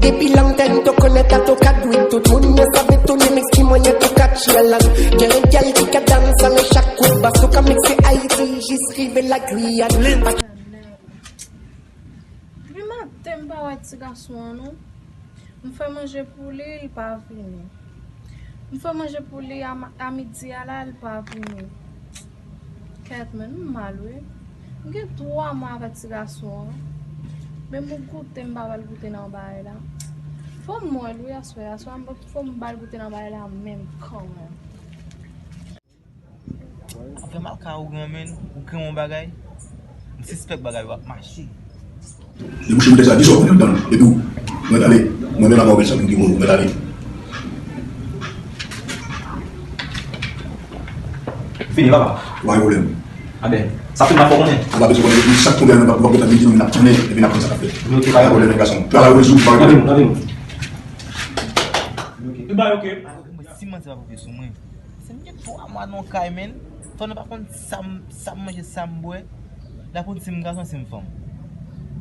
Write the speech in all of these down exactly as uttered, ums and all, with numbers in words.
Depi longtemps to connect a to cat with tout moun yo sabe tou ni mix ki mwen yo to catch yalan. Gen yon gèl ki ka danse le chak kout bas ou ka mixe Ayiti jis rive la Guyane. Depi maten m pa wè ti gason an non. M fè manje pou li, li pa vini. M fè manje pou li a, a midi a la, li pa vini. Kèt, men m mal wi. M gen twa mwa avèk ti gason an. Men m goute, m pa ba l goute nan bagay la. Fò m wè l wi aswè. Aswè a, fò m ba l goute nan bagay la menm kanmenm. Anfen, m al kay ou granmè, ou granmè yon bagay. M sispèk bagay yo ap mache. Debouche boutèy sa, di sa w konnen anndan l. Epi w, mwen t ale, mwen menm ak Mawbèl sa, moun ki mori, mwen t ale. Fini, papa. Pa gen pwoblèm. A ben, sa fè m pa fè w konnen. Ou pa bezwen konnen, epi chak tonbe a nan pap, ou p ap gentan vin di nou, n ap tounen, epi n ap konn sa k ap fèt. Ok, pa gen pwoblèm, nèg gason. Travay ou di, pa gen pwoblèm. Tout bagay ok. Tout bagay ok. Mwen siman se pa pwofesyon mwen. Se m gen twa mwa nan kay, men. Fanm nan pa konn sa m, sa m manje, sa m bwè. L ap konn si m gason, si m fanm.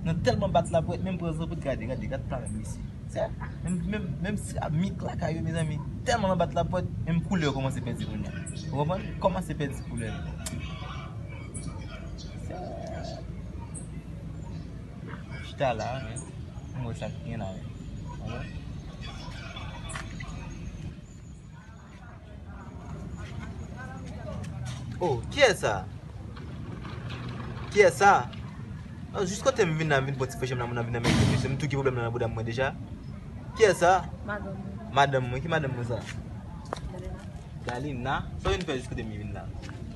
Nan tèlman bat lapwèt, menm pran zanpoud, gade, gade, gad pla menm, mesye. Se, menm, menm, menm si a mit lakay yo, mezanmi, tèlman nan bat lapwèt, menm koulè yo kòmanse pèdi kounye a. Ou konprann? Kòmanse pèdi koulè yo. Se, chita la, men. M wè sa k gen la, men. Ou konprann? Oh, kiyès sa? Kiyès sa? Oh, jis kote m vin la, m vin pran ti fè janm la, moun nan vin nan men, mesye, m tou gen pwoblèm nan nan bouda mwen deja. Kiyès sa? Madanm mwen. Madanm mwen, ki madanm mwen sa? Dalina. Dalina? Sa w vin fè jis kote m vin la?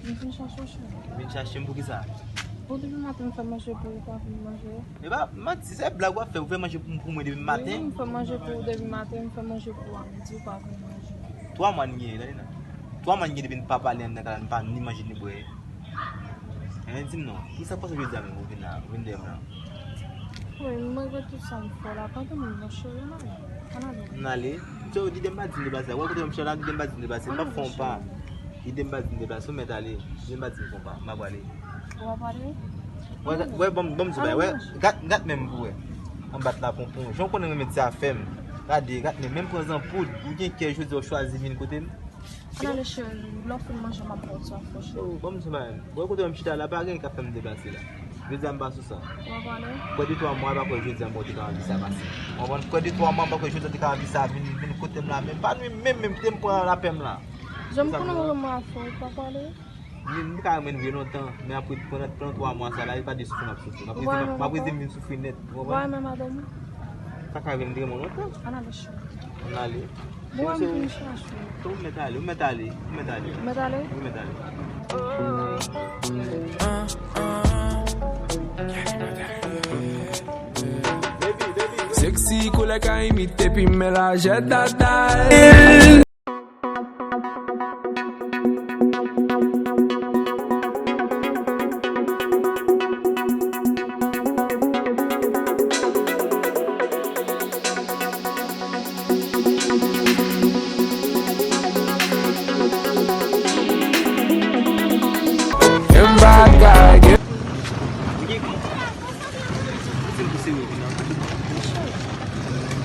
M vin chache w, cheri. Vin chache m pou ki sa? Bon, depi maten m fè manje pou ou, pa vin manje. E pa manti, se blag w ap fè, ou fè manje pou, pou mwen depi maten. Wi, m fè manje pou ou depi maten, m fè manje pou ou a midi, ou pa vin manje. Twa mwa n gen, tande non. Twa mwa n gen depi n pa pale anndan kay la, n pa ni manje ni bwè. Ann di m non, kisa k pase jodi a menm ou vin la, ou vin dèyè m la? Wi, malgre tout sa m fè w la, pa gen moun non cheri, ann ale. Ann ale. Ann ale. Cheri, lide m pa di m deplase la. Wè kote m cheri la, lide m pa di m deplase. M p ap fè yon pa. Lide m pa di m deplase, ou mèt ale. Lide m pa di m fè yon pa. M pa prale. Ou pa prale? Wè, wè, ban m, ban m di w bagay. Wè, gad, gad men m pou wè. Ann bat la ponpon. Jan w konnen renmen ti afè m. Gade, gad men, menm pran zanpoud. Ou gen kè jodi a w chwazi vin kote m. Ann ale cheri, lè w fin manje m ap ba w ti afè cheri. Oh, ban m di w bagay. Bon, kote m chita la, pa gen k ap fè m deplase la. Jodi a m pa sou sa. Ou pa prale? Kwè de twa mwa, m pa kwè jodi a m te ka anvi sa pase. Ou konprann? Kwè de twa mwa, m pa kwè jodi a te ka anvi sa vin, vin kote m la menm. Pa nwi m menm, menm, kite m pran lapè m la. Jan m konnen w renmen afè w, ou pa prale? M, m ka renmen vye lontan, men apre pandan, pandan twa mwa sa la, e pa de soufri m ap soufri. M ap rete, m ap rete m vin soufri nèt, ou konprann? Ou pa renmen madanm ou? Sa ka vin renmen w lontan. Ann ale cheri. Ann ale. Bon, m vin chache w. Ou mèt ale, ou mèt ale, ou mèt ale. Ou mèt ale? Ou mèt ale. Sexy koulè ka imite pi men lajè dadal.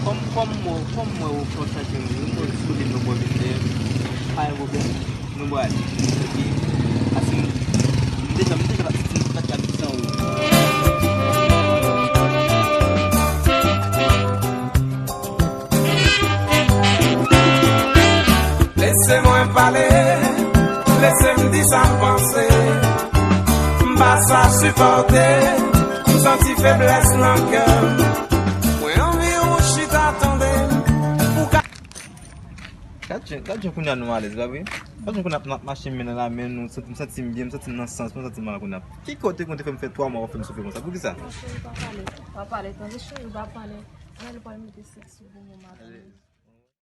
Kòm, kòm mwen, kòm mwen ou fè w chache mwen, mwen di kote nou pran vin dèyè m. Pa gen pwoblèm. Nou pral. Epi, pase m, m deja, m deja pa santi m pa ka viv san ou. Lese mwen pale, lese m di sa m panse. M pa sa sipòte, m santi feblès nan kè m. Mwen anvi ou chita tande m, ou ka Gad jan, gad jan kounye a nou alèz la, wi. Gad jan kounye a n ap mache men nan lamen nou, santi, m santi m byen, m santi m nan sans mwen, m santi m mal kounye a. Ki kote kote fè m fè twa mwa w ap fè m soufri konsa? Poukisa? Non, cheri, pa pale. Pa pale, tande, cheri, pa pale. Ann ale, pral mete sèks sou bon mwen, madanm.